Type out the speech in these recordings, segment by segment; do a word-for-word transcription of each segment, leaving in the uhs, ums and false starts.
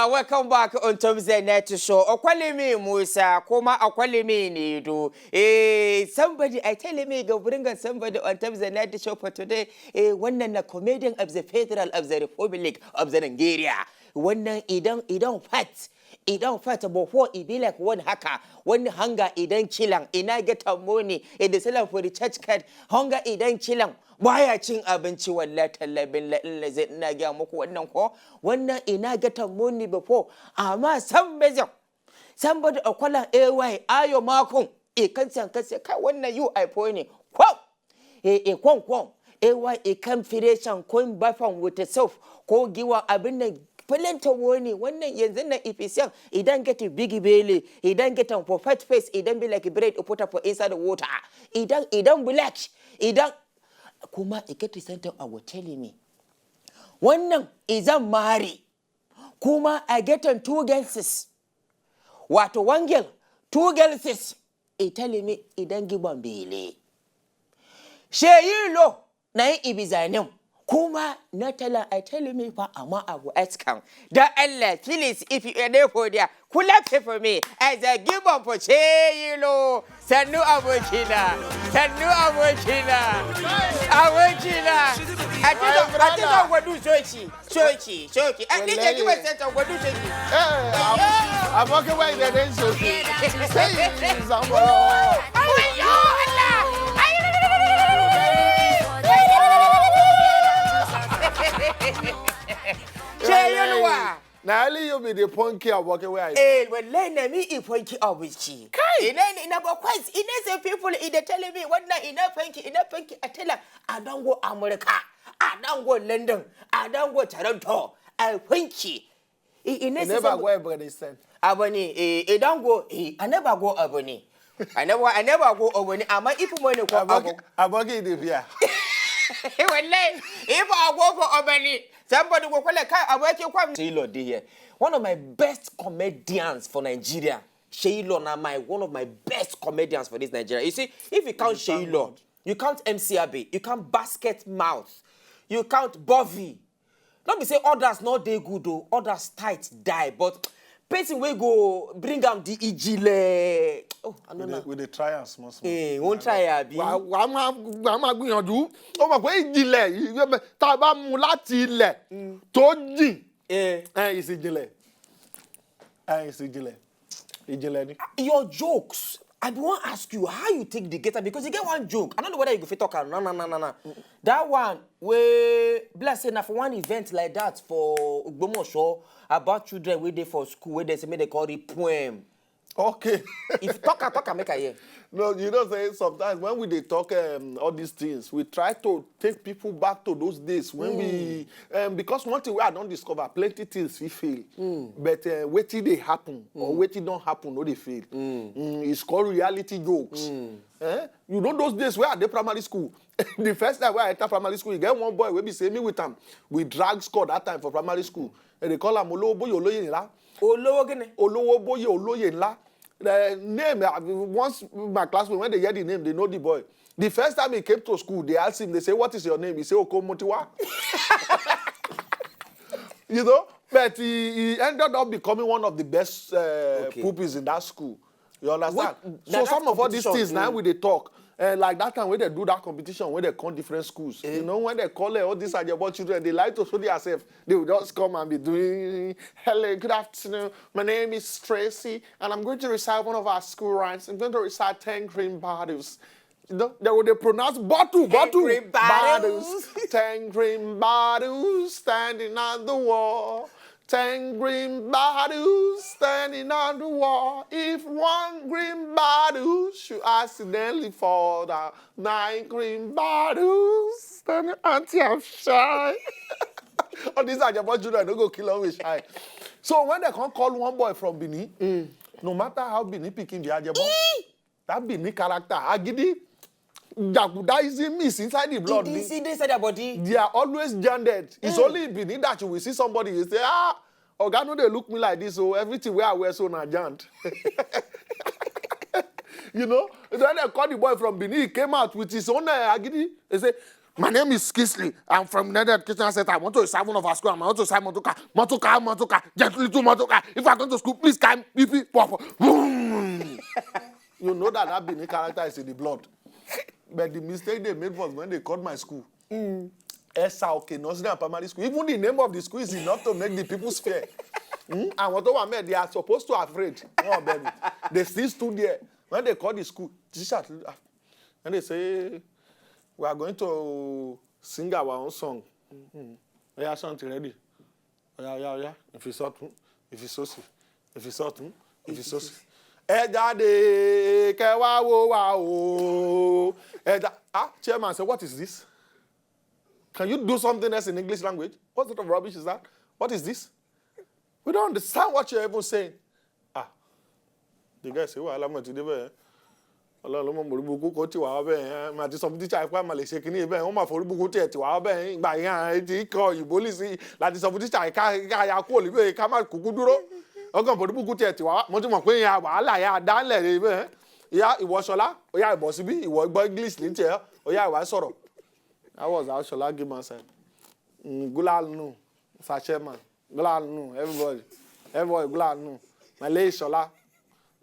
Uh, welcome back on Tom Zenet Show. Okwalimi Musa, Kuma Okwalimi Nidu. Eh, somebody, I tell me, go bring on somebody on Tom Zenet Show for today. Eh, one na comedian of the Federal of the Republic of the Nigeria. One na idan, idan fat. Idan fat before e be like one haka. One hunger idan chilang. Ina get a money. In the seller for the church card. Hunger idan chilang. Baya cin abinci wallahi tallahi billahi ina gaya muku wannan ko. Wannan ina get a money before. Amma san bezin. Somebody a kwalan A Y ayo makon. E kan san kan sai kai wannan you I point ne. Kwau. E e kwon kwon. A Y e kan fireshan ko bafan with self ko giwa abin nan. Falanta woni wannan yanzu nan efficient idan get a big belly idan get am for fat face idan be like bread put up for inside the water idan idan black idan kuma e get something I was telling me. Wannan izan mari kuma I get on two girls. Wato one girl, two girls. E telling me idan giban bele. Sheyi lo na yin ibizanin kuma na tala I tell me fa amma abu eskan da Allah please if you are there for there kula pay for me as a giban for Sheyilo. Sannu abokina, sannu abokina, abokina. I think I think I will do shoki, shoki, shoki. I think I give myself a will do shoki. Aboki wai da dai so. Sai zambaro. Sheyilwa. Na only you be the punky aboki wai. Eh, wallahi na me e punky abuchi. Kai. Ina ina ba quite ina say people e dey tell me wannan ina punky ina punky I tell am I don go America, I don go London, I don go Toronto. I punky. E e ne You say never some- go Ebony Saint. Abani, eh, e don go. Eh, I never go Abani. I never I never go Abani. Amma if money ko Aboki, abu. Aboki dey fear. Wallahi, if I go for Abani, somebody go call a car. Aboki come. Sheyilo dey here. One of my best comedians for Nigeria. Sheyilo na my one of my best comedians for this Nigeria. You see, if you count Sheyilo, you count M C Abe, you count Basket Mouth, you count Bovey. No be say others no dey good o, others tight die, but person wey go bring am the ijile. Oh, I no We dey- know. We dey try am small small. Hey, won't try abi. Wà wà á máa wà á máa gbìyànjú. Ó mọ̀ pé ìjìnlẹ̀ yìí tá a bá mú láti ilẹ̀ tó jìn. Eh, Ẹ ìsìnjìnlẹ̀. Ẹ ìsìnjìnlẹ̀. Ìjìnlẹ̀ ni. Your jokes. I be wan ask you how you take dey get am because you get one joke. I no know whether you go fit talk am. Na na na na na. That one wey be like say na for one event like that for Ogbomoso about children wey dey for school wey dem say make dem come read poem. Okay. If talk am talk am make I hear. No, you know say sometimes when we dey talk um, all these things, we try to take people back to those days when we um, because one thing wey I don discover plenty things fit fail, but uh, wetin dey happen or wetin don happen no dey fail. Mm, it's called reality jokes. Eh? You know those days wey I dey primary school. The first time wey I enter primary school, e get one boy wey be say me with am, we drag score that time for primary school. And they call am Olowo Boye Oloye Nla. Olówó gíní. Olowo Boye Oloye Nla. The name, uh, once my classmate, when they hear the name, they know the boy. The first time he came to school, they asked him, they say, "What is your name?" He said, "Okomotiwa." You know, but he, he ended up becoming one of the best uh, Okay. pupils in that school. You understand? What- So that- some that of all these competition, things now mm. We dey talk. Uh, like that time when they do that competition, when they come different schools, you know, when they call uh, all these Ajebo children, they like to show themselves. They will just come and be doing, "Hello, good afternoon. My name is Tracy, and I'm going to recite one of our school rhymes. I'm going to recite ten green bottles." You know, they will they pronounce bottle, bottle, Green bottles. Ten green bottles standing on the wall. Ten green bottles standing on the wall. If one green bottle should accidentally fall down, nine green bottles standing until I'm shy. All these Ajabo children don't go kill am with shy. So when they come call one boy from Benin, no matter how Benin picking the Ajabo, that Benin character, agidi, jagudaism is inside the blood. This is inside their body. They are always janded. It's only in Benin that you will see somebody you say, "Ah, oga no dey look me like this, so everything wey I wear so na jand." You know, then they call the boy from Benin. He came out with his own uh, agidi. They say, My name is Kingsley. I'm from United Christian Center. I want to sign one of our school. I want to sign Motoka. Motoka, Motoka. Just little Motoka. If I come to school, please come. Beep, beep, pop, pop. Boom. You know that that Benin character is in the blood. But the mistake they made was when they called my school. Esa Oke Nursery and Primary School. Even the name of the school is enough to make the people fear. Hmm? And what over me, they are supposed to afraid. Oh, baby. They still stood there. When they called the school, teacher, and they say, "We are going to sing our own song." Hmm. Oya, song ready. Oya, oya, oya. If it's up, if it's so, if it's up, if it's so. Ẹ jáde, kẹ́ wá wò wá o. Ẹ já-, ah, chairman say, "What is this? Can you do something else in English language? What sort of rubbish is that? What is this? We don't understand what you're even saying." Ah, the guy say, "Wàhálà mọ̀ ti dé bẹ́ẹ̀. Ọlọ́run ló mọ̀ mọ̀ burúkú kó tì wá bẹ́ẹ̀. Màá ti sọ fún tíṣà ipá màá lè ṣe kínní bẹ́ẹ̀. Wọ́n máa forí burúkú tiẹ̀ tì wá bẹ́ẹ̀. Ìgbà yẹn, àwọn ti kọ òyìnbó lì sí láti sọ fún tíṣà ká, ká ya kúrò níbẹ̀, ká má kúkú dúró. Ọkàn forí burúkú tiẹ̀ tì wá. Mo ti mọ̀ pé ìyẹn wàhálà yẹn àdálẹ̀ rẹ̀ bẹ́ẹ̀." Ìyá ìwọ Ṣọlá, ó yá ìbọ̀ síbí, ìwọ gbọ́ English ní tiẹ̀, ó yá ìwà sọ̀rọ̀. That was how Ṣọlá give my side. Mm, gula nu, sachet man. Gula nu, everybody. Everybody, gula nu. Malay Ṣọlá.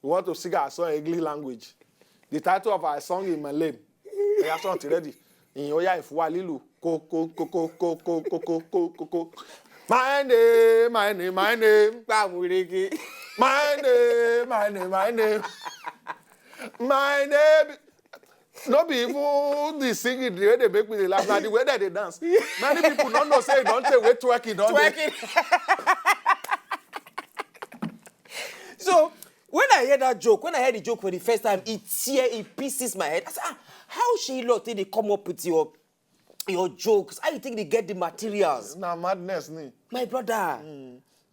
We want to sing our song in English language. The title of our song is Malay. Oya, song ti ready. Ìyìn oya ìfúwa lílù. Ko, ko, ko, ko, ko, ko, ko, ko, ko, ko, ko. My name, my name, my name. Gbàmúrege. My name, my name, my name. My name. No be even the singing, the way they make me dey laugh, na the way that they dance. Many people don't know say e don take wey twerking don dey. Twerking. So when I hear that joke, when I hear the joke for the first time, it tear, it pieces my head. I say, "Ah, how Shey Lord take dey come up with your, your jokes? How you take dey get the materials?" Na madness ni. My brother.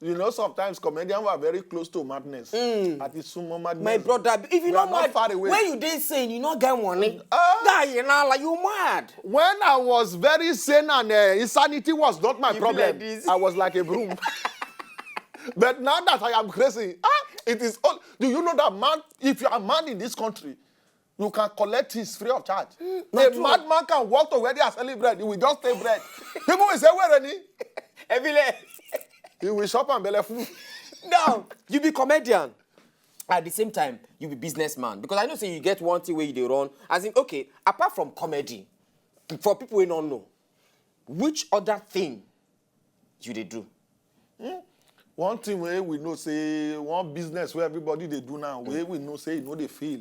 You know, sometimes comedians were very close to madness. Àti súnmọ́ madness. My brother, if you We are not not mad, far away. When you dey sane, you no get money. Ah. Guy, you know, like, you mad. When I was very sane and, uh, insanity was not my You be problem, like this. I was like a broom. But now that I am crazy, ah, it is all. Do you know that man? If you are mad in this country, you can collect things free of charge. A true. Madman can walk to where they are selling bread. He will just take bread. People will say, "Where any?" Everywhere. He will shop and belly full. Now, you be comedian. At the same time, you be businessman. Because I know say you get one thing where you dey run. As in, okay, apart from comedy, for people who don't know, which other thing you dey do? Hmm? One thing wey we know say, one business wey everybody dey do now, wey we know say e no dey fail,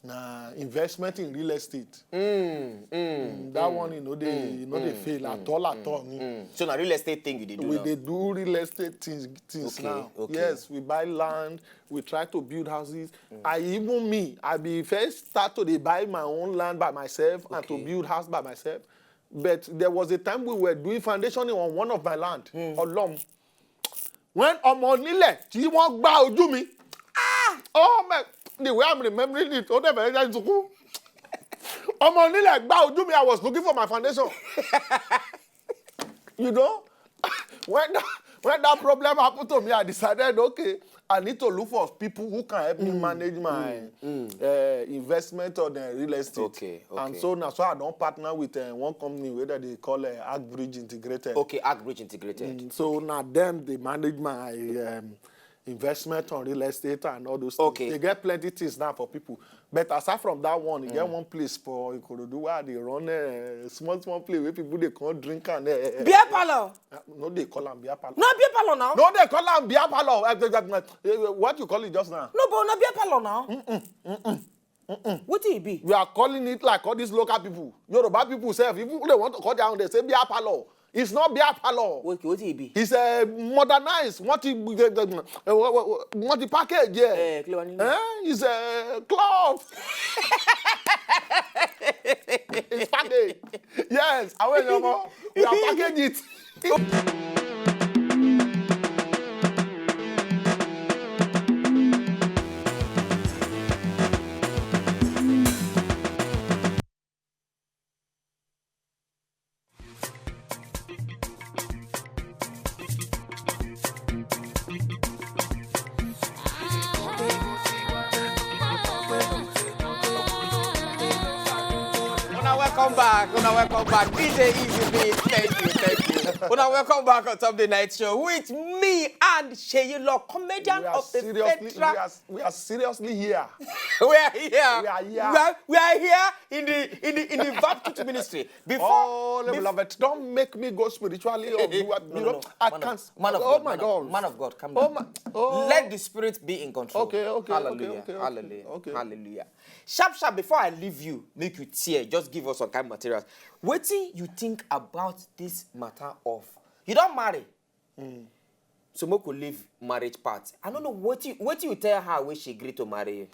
na investment in real estate. Mm, mm, Mm, that mm, one, e no dey, mm, e no dey mm, fail at mm, all, at mm, all. Mm. So na real estate thing you dey do We now? Dey do real estate things, things Okay, now. Okay. Yes, we buy land, we try to build houses. I, even me, I be first start to dey buy my own land by myself and to Okay. build house by myself. But there was a time we were doing foundation on one of my land, Olom. When ọmọ onílẹ̀ tí wọ́n gbá ojú mi, ah, oh my, the way I'm remembering it, ó dẹ̀ bẹ̀rẹ̀ jẹ́ sunkún. Ọmọ onílẹ̀ gbá ojú mi, I was looking for my foundation. You know, when that, when that problem happened to me, I decided, okay, I need to look for people who can help me manage my, uh, investment on the real estate. Okay, And okay. so now, so I don partner with, uh, one company wey that they call, uh, Arc Bridge Integrated. Okay, Arc Bridge Integrated. Mm, so now them, they manage my, um, investment on real estate and all those things. Okay. They get plenty things now for people. But aside from that one, you get one place for Ikorodu where they run a small, small place where people they come drink and, uh, Beer parlor. Uh, no, they call am beer parlor. No, beer parlor now. No, they call am beer parlor. Uh, uh, uh, uh, what you call it just now? No, but na beer parlor now. Wetin e be? We are calling it like all these local people. Yoruba people sef, even if they want to call their own, they say beer parlor. It's not beer parlor. Okay, wetin e be? It's a modernized, multi, uh, what, what, what, multi package, yeah. Eh, kí ló wà nínú? Eh? It's a club. It's package. Yes, àwọn èèyàn mọ̀, we are package it. Welcome back. Una welcome back. D J Easy B, thank you, thank you. Una welcome back on Top the Night Show with me and Seyi Law, comedian We are of the seriously, we Federal. are, we are seriously here. We are here. We are here. We are, we are here in the in the in the Baptist ministry. Before, Oh, bef- beloved, don't make me go spiritually or do what. No, You no, know, no. I Man can't. Of, man of Oh God, my man God. Of, man of God, calm Oh down. My, oh. Let the spirit be in control. Okay, okay, okay, Hallelujah. okay, okay, Hallelujah. okay. Hallelujah. Sharp, sharp. Before I leave you, make you tear. Just give us some kind of materials. What do you think about this matter of you don't marry? So make we leave marriage part. I don't know what you what you tell her when she agreed to marry you.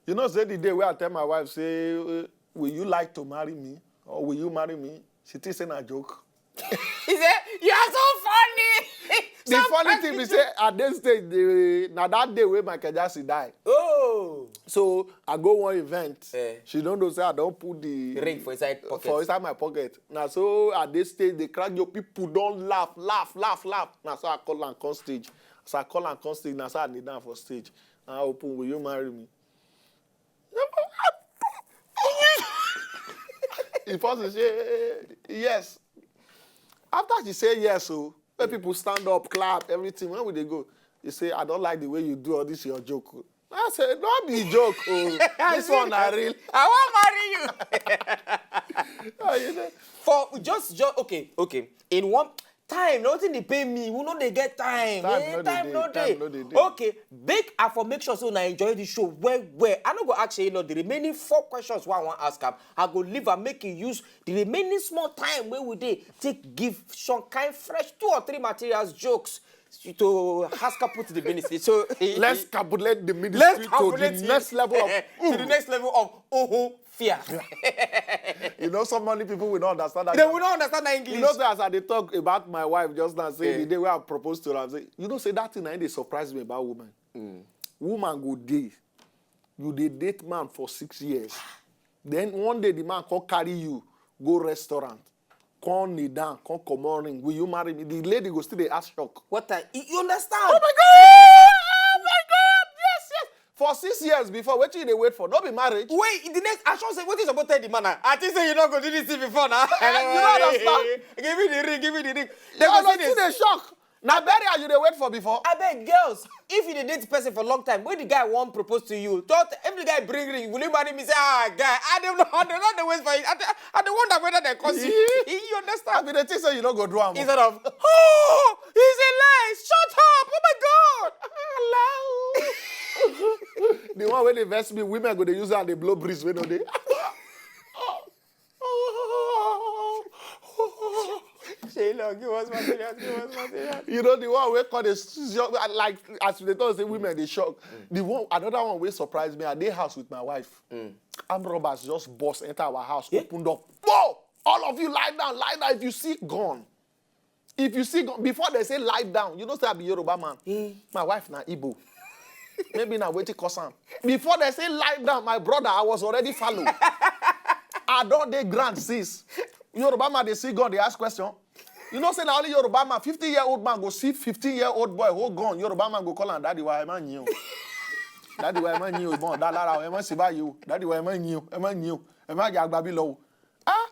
You know, say the day where I tell my wife, say, uh, "Will you like to marry me? Or will you marry me?" She thinks say na joke. He said, "You are so funny." The funny thing is say at this stage, the, na that day wey Michael Jackson die. Oh. So I go one event. Eh. She don't know say I don't put the Ring for inside pocket. For inside my pocket. Now so at this stage, the crowd, your people don't laugh, laugh, laugh, laugh. Now so I call and come stage. So I call and come stage. Now so I kneel down for stage. I open, "Will you marry me?" If I say yes. After she say yes, so when people stand up, clap, everything. When we they go, they say, "I don't like the way you do all this your joke." I say, "No be joke, oh. This one I real." I won't marry you. Ah, you know. For just, just okay, okay. In one time, nothing they pay me. We know they get time. Time Eh, no dey time dey, no time dey. No dey dey. Okay, big. I for make sure so I enjoy the show well, well. I no go ask you, Lord, the remaining four questions. What I want ask am, I go leave and make you use the remaining small time where we dey take give some kind fresh two or three materials jokes to Haska put the ministry. So Let's calculate the ministry let's to the calculate it next level of to the next level of oh fear. You know, so many people will not understand that. They will not understand that English. You know, say as I dey talk about my wife just now, say Yeah. The day where I proposed to her, say, you know, say that thing I dey surprise me about woman. Woman go dey, you dey date man for six years, then one day the man come carry you go restaurant, come kneel down, come comot ring. Will you marry me? The lady go still dey ask shock. What I you you understand? Oh my God! Oh my God! Yes, yes. For six years before, wetin you dey wait for? No be marriage. Wait, the next I sure say what is about tell the man? I think say you not go do this thing before now. Eh, you don't understand. Give me the ring, give me the ring. They You go go see still this. Dey shock. Na burial you dey wait for before. I beg girls, if you dey date person for long time, when the guy won't propose to you, don't every guy bring ring, will you marry me? Say, ah, guy, I don't know, I don't know the ways for it. I, don't- I don't wonder whether they cause you. You I understand? Be the thing say you no go do am. Instead of, oh, he's a lie. Shut up. Oh my God. Allow. The one wey dey vex me, women go dey use am dey blow breeze wey no dey. Shey, look, give us material, give us material. You know the one wey call the s- like as we dey talk say women dey shock. The one another one wey surprise me, I dey house with my wife. Armed robbers just burst enter our house, open door. Whoa! All of you lie down, lie down. If you see gun, if you see gun, before they say lie down, you know say I be Yoruba man. My wife na Igbo. Maybe na wetin cause am. Before they say lie down, my brother, I was already fallow. I don dey ground since. Yoruba man dey see gun, dey ask question. You know say na only Yoruba man, fifty year old man go see fifteen year old boy hold gun. Yoruba man go call am, "Daddy, why am I new? Daddy, why am I new? Born that Lara, am I see by you? Daddy, why am I new? Am I new? Am I Agbabi low?" Ah,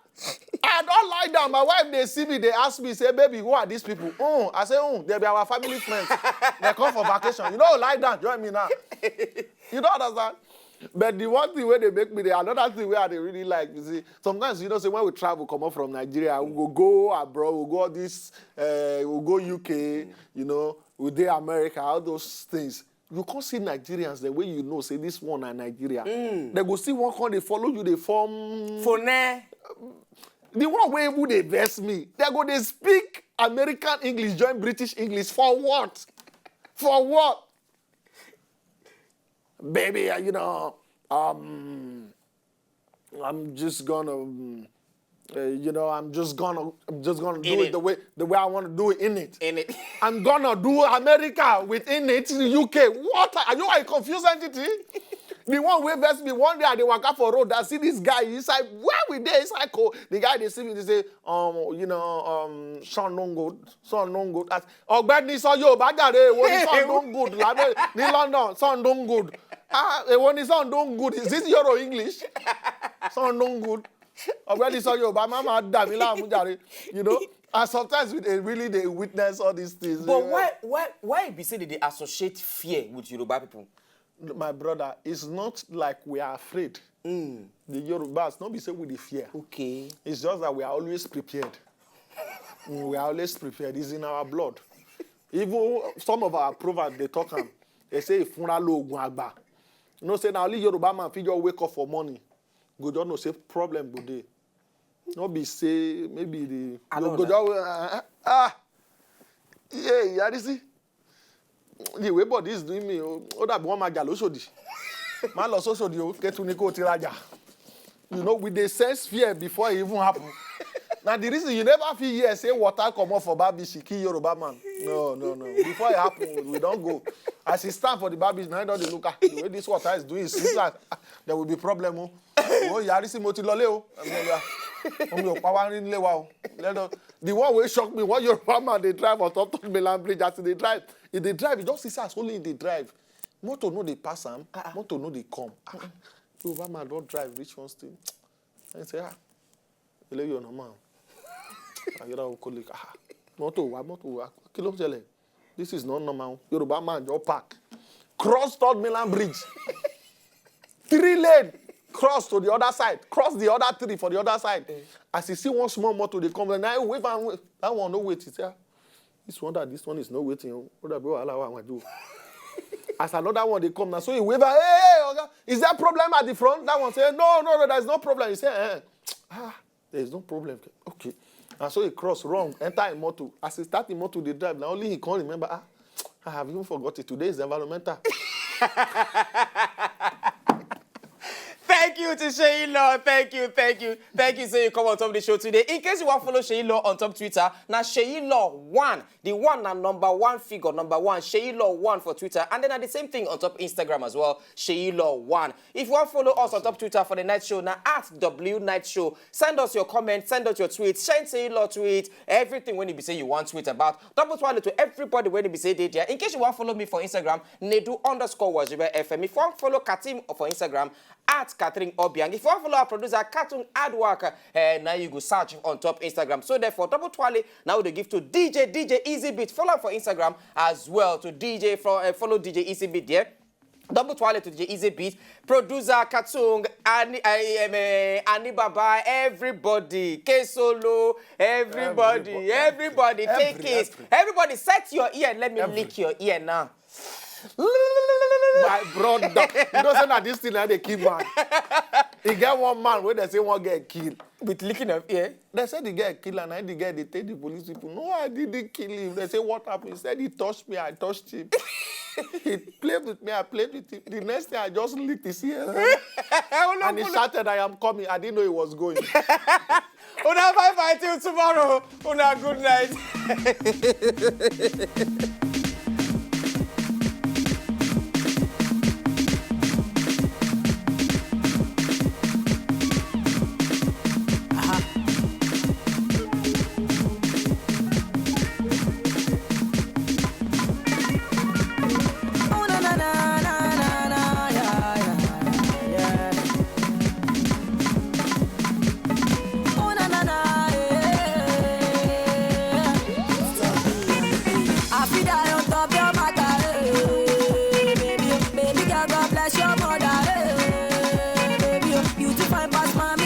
I don lie down. My wife dey see me, dey ask me, say, "Baby, who are these people?" Mm. I say, "Mm, they be our family friends. They come for vacation. You know, lie down, join me now." You don't understand? But the one thing where they make me, the another thing where I dey really like, you see, sometimes you know, say when we travel, come up from Nigeria, we go go abroad, we go all this, uh, we go U K, you know, we dey America, all those things. You can't see Nigerians the way you know, say this one na Nigeria. They go see one come dey follow you, dey form. For now, The one wey even dey vex me, they go dey speak American English, join British English for what? For what? Baby, uh, you know, um, I'm just gonna, um, uh, you know, I'm just gonna, I'm just gonna do In it, it. The way, the way I want to do it in it. In it. I'm gonna do America within it, U K. What are you? Are you a confused entity? The one wey vex me, one day I dey waka for road, I see this guy inside, where we dey inside cold. The guy dey see me, dey say, um, you know, um, son no good, son no good. As, "Ọ̀gbẹ́ni, sọ Yorùbá jàre, èwo ni son no good lábẹ́ ní London, son no good." Ah, èwo ni son no good? Is this Euro English? Son no good. Ọ̀gbẹ́ni, sọ Yorùbá, má máa dà mí láàmú jàre. You know, and sometimes we dey really dey witness all these things. But why why why e be say they dey associate fear with Yoruba people? My brother, it's not like we are afraid. The Yorubas, no be say we dey fear. Okay. It's just that we are always prepared. Mm, we are always prepared. It's in our blood. Even some of our proverbs, they talk am. They say, "Ìfúnra lóògùn àgbà." You know, say na only Yoruba man fit just wake up for morning, go just know say problem go dey. No be say maybe the I don't go know. Just, ah, ah, yeah, Yarisi. The way body is doing me, oh, oh, that one my jalo shodi. Man, lo so shodi, oh, get to Nico Tiraja. You know, we dey sense fear before it even happen. Now the reason you never feel here say water come off for Babi, she kill Yoruba man. No, no, no. Before it happen, we don't go. As he stand for the Babi, now don't look at the way this water is doing. It seems like, ah, there will be problem. Oh, oh, Yarisi mo ti lọlé o. Omi ò pa wá rí nílé wa o. Let us, the one wey shock me, one Yoruba man dey drive on top of Milan Bridge as he dey drive. He dey drive, he just see say as only he dey drive. Motor no dey pass am, motor no dey come. Ah, Yoruba man don drive reach one stage. I say, ah, eléyìí ọ̀nà máa. Ayọ̀dá oko lè, ah, mọ́tò wá, mọ́tò wá. Kí ló ń ṣẹlẹ̀? This is not normal. Yoruba man just park. Cross Third Milan Bridge. Three lane. Cross to the other side. Cross the other three for the other side. As he see one small motor dey come, na him wave and wave. That one no wait. He say, ah, this one, that this one is no waiting. Oh, brother, bro, wahala wa waju. As another one dey come now, so he wave, hey, hey, oga, is there problem at the front? That one say, no, no, no, there is no problem. He say, eh, ah, there is no problem. Okay. And so he cross wrong, enter him motor. As he start him motor dey drive, na only he come remember, ah, I have even forgotten. Today is environmental. Thank you to Sheyi Law. Thank you, thank you, thank you. Say you come on top of the show today. In case you want to follow Sheyi Law on top Twitter, now Sheyi Law one. The one na number one figure, number one. Sheyi Law one for Twitter. And then na the same thing on top Instagram as well. Sheyi Law one. If you want to follow us on top Twitter for the night show, now at W Night Show. Send us your comment, send us your tweets, send Sheyi Law tweet, everything when you be say you want tweet about. Double twirl to everybody when you be say they there. In case you want to follow me for Instagram, Nedu underscore Wajiba F M. If you want to follow Katim for Instagram, at Catherine Obiang. If you want to follow our producer, Cartoon Adwork, eh, now you go search on top Instagram. So therefore, double twirl, now they give to D J, D J Easy Beat. Follow am for Instagram as well to D J, fro- eh, follow D J Easy Beat there. Double twirl to D J Easy Beat. Producer, Katung, Ani, eh, em, eh, Ani Baba, everybody. K Solo, everybody, Everybody. Everybody. Take Every, it. Every. Everybody, set your ear. Let me Every. Lick your ear now. My brother, you know say na this thing na dey kill man. E get one man wey dem say wan get kill. With licking of ear. They say the girl kill am, and the girl dey tell the police people, no, I didn't kill him. They say, what happened? He said, he touched me, I touched him. He played with me, I played with him. The next thing, I just licked his ear. And he shouted, I am coming. I didn't know he was going. Una bye bye till tomorrow. Una good night. I feel that on top your matter, eh, baby, baby girl, God bless your mother, eh, baby, you too fine pass mommy.